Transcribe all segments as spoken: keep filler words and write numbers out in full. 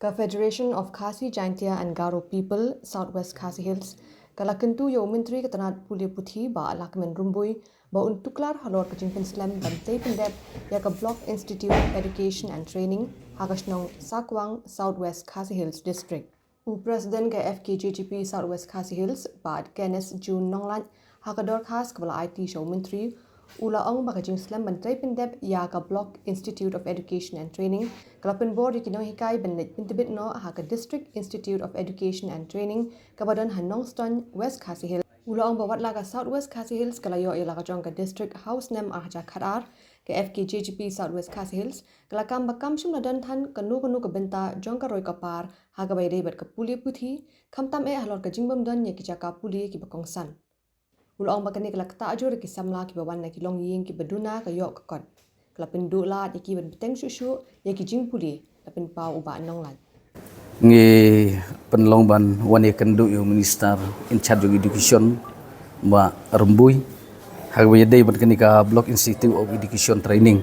Ka Federation of Khasi Jaintia and Garo People, South West Khasi Hills, ka la kyntu ïa u Myntri ka tnad pule puthi Bah Lahkmen Rymbui ba un tuklar halor ka jingpynslem ban tei pyndep ïa ka Block Institute of Education and Training ha ka shnong Sakwang, South West Khasi Hills District. U President ka F K J G P South West Khasi Hills, Bah Kenneth June Nonglait, ha ka dorkhas kaba la aiti sha u Myntri, u la ong ba ka jingslem ban tei pyndep ïa ka Block Institute of Education and Training ka la pynbor ïa ki nonghikai ban leit pyntbit noh ha ka District Institute of Education and Training kaba don ha Nongstoiñ, West Khasi Hills. U la ong ba wat la ka South West Khasi Hills ka la ïoh ïa la ka jong ka district ha u snem ar hajar khatar, ka F K J G P South West Khasi Hills ka la kam ba kam shym la don than kano kano ka bynta jong ka roi ka par ha kaba ïadei bad ka pule puthi, khamtam eh halor ka jingbym don ïa ki jaka pule kiba kongsan. U la ong ba kane ka la ktah jur ïa ki samla kiba wan na ki longïing kiba duna ka ïoh ka kot. Ka la pynduh lad ïa ki ban bteng shuh shuh ïa ki jingpule, la pynpaw u Bah Nonglait. Ngi pynlong ban wan ïakynduh ïa u Minister in charge of Education, Bah Rymbui, ha kaba ïadei bad kane ka Block Institute of Education Training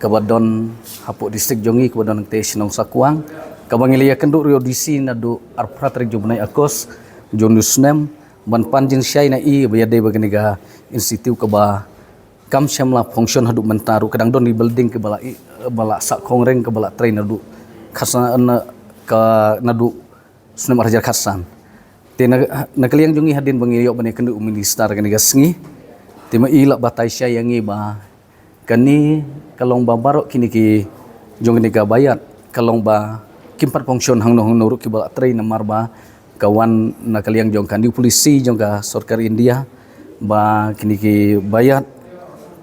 kaba don hapoh district jong ngi, kaba don hangtei shnong Sakwang, kaba ngi la ïakynduh ruh ïa u D C naduh arphew phra tarik jong u bnai August jong u snem, ban pan jingshai na i ba ïadei bad kane ka institute kaba kam shym la function haduh mynta ruh, ka dang don ri building kaba la i-, ba la sah khongreng kaba la trei naduh khatsan, na, ka naduh snem ar hajar khatsan. Te na, na ka liang jong ngi hadien ba ngi ïoh ban ïakynduh u Minister kane ka sngi, te ma i la batai shai ïa ngi ba kane ka long ba baroh kine ki jong kane ka Bayat ka long ba kim pat function hangno hangno ruh kiba la trei, namar ba ka wan na ka liang jong ka new policy jong ka sorkar India ba kine ki Bayat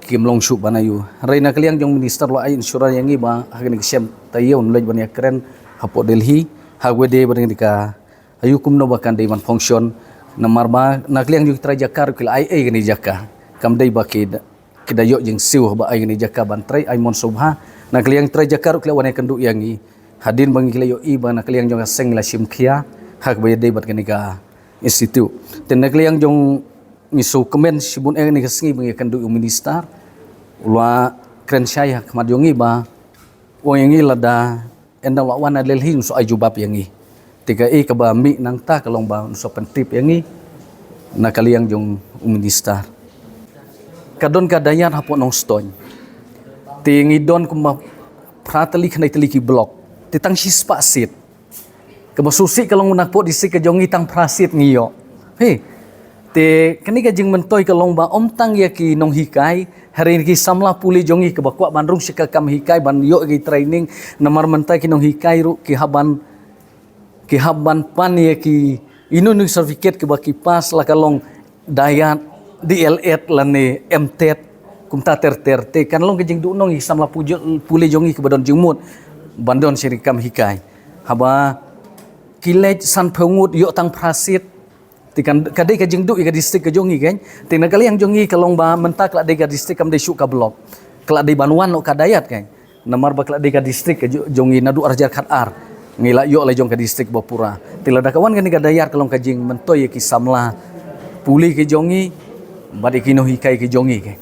kim long shuh ban ïoh. Hynrei na ka liang jong u Minister la ai insurance ïa ngi ba ha kane ka snem taïew un leit ban ïakren hapoh Delhi ha kaba ïadei bad kane ka, aïu kumno ba kan dei ban function, namar ba na ka liang jong ki trai jaka ruh ki la ai ei kane ka jaka, kam dei ba ki da, ki da ïoh jingsiew ba ai kane ka jaka ban trei, ai mon sngewbha. Na ka liang trai jaka ruh ki la wan ïakynduh ïa ngi hadien ba ngi la ïohi ba na ka liang jong ka seng la shim khia ha kaba ïadei bad kane ka institute. Te na ka liang jong ngi sngewkmen shibun eh kane ka sngi ba ngi ïakynduh ïa u Minister, u la kren shai ha khmat jong ngi ba u ong ïa ngi lada ynda u la wan na Delhi un sa ai jubab ïa ngi. Te kaei kaba mih nangta ka long ba un sa pyntip ïa ngi na ka liang jong u Minister. Ka don ka Dayat hapoh Nongstoiñ, te ngi don kumba phra tylli khyndai tylli ki block, te tang shispah seat. Kaba sngewsih ka long napoh district ka jong ngi tang phra seat ngi ïoh. He. Te kane ka jingmyntoi ka long ba ym tang ïa ki nonghikai, hynrei ki samla pule jong ngi kiba kwah ban rung sha ka kam hikai ban ïoh ki training, namar mynta ki nonghikai ruh ki hap ban, ki hap ban pan ïa ki ino ino certificate kiba ki pass, la ka long Dayat, D El Ed lane M Ted, kumta ter ter. Te kan long ka jingduhnong ïa ki samla puj-, pule jong ngi kiba don jingmut ban don sha ka kam hikai. Haba ki leit sanphew ngut ïoh tang phra seat. Te kan, ka dei ka jingduh ïa ka district ka jong ngi kan. Te na ka liang jong ngi ka long ba mynta ka la dei ka district, kam dei shuh ka block. Ka la dei ban wan noh ka Dayat kan. Namar ba ka la dei ka district ka jo-, jong ngi naduh ar hajar khatar ngi la ïoh la jong ka district ba pura. Te lada ka wan kane ka Dayat ka long ka jingmyntoi ïa ki samla pule ki jong ngi bad ïa ki nonghikai ki jong ngi kan.